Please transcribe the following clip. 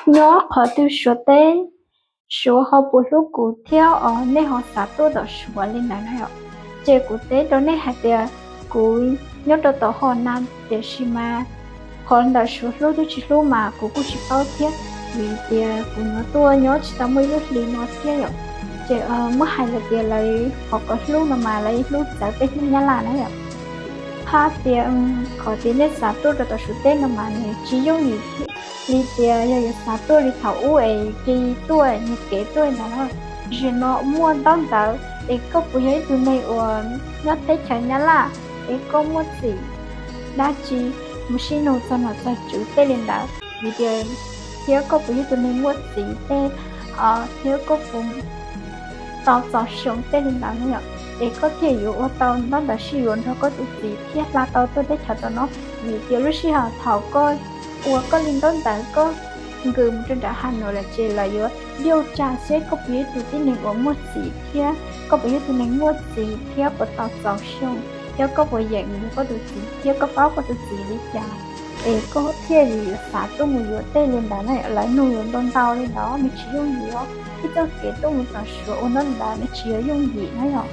Nyob qhov twg Suav teb, Suav ho puas hlub kuv thiab os, nej ho xav tuaj tom Suav li ntawd na yom? Ces kuv teb rau nej hais tias kuv nyob rau tom ho na, tiam sis mas qhov ntawm Suav hlub twb tsis hlub mas kuv kuj tsis paub thiab, vim tias kuv nyob tuaj nyob tsis tau muaj ib lub hli no thiab yom. Ces muab hais lawm tias lawv qhov kom hlub no mas lawv hlub txawv peb hlub Nyab Laj na yom. Hab tias qhov tias nej xav tuaj rau tom Suav teb no mas nws tsis yooj yim li tias yog yuav xav tuaj li thaum ub es cia li tuaj nyiag kev tuaj ntawd na. Zaum no muaj ntaub ntawv es koj puas yog ib tug neeg uas nyob teb chaws Nyab Laj es koj muaj txim dab tsi, mus sib nug txog nom txog tswv tej li ntawd, vim tias thiab koj puas yog ib tug neeg muaj txiv tej, thiab koj puas tau txaus xyoo tej li ntawd na yom, es koj thiaj yuav ua tau ntaub ntawv sib yuav nrog koj tus txiv thiab hla tau tuaj teb chaws tom no. Vim tias lub sij hawm thaum koj ua koj li ntaub ntawv koj nkws mus rau nram Has Nuam lawm ces lawv yuav diaj tsa seb koj puas yog ib tug tib neeg uas muaj txiv thiab koj puas yog ib tug neeg muaj txiv thiab puas tau txaus xyoo, thiab koj puas yeem yuav koj tus txiv thiab koj paub koj tus txiv li cas, es koj thiaj li yuav xav tuaj mus yuav tej li ntawd na. Lawv nug yuav ntau ntau li ntawd, nws tsis yooj yim os. Ib txoj kev tuaj mus tom Suav ua ntaub ntawv nws tsis yog yooj yim na yom.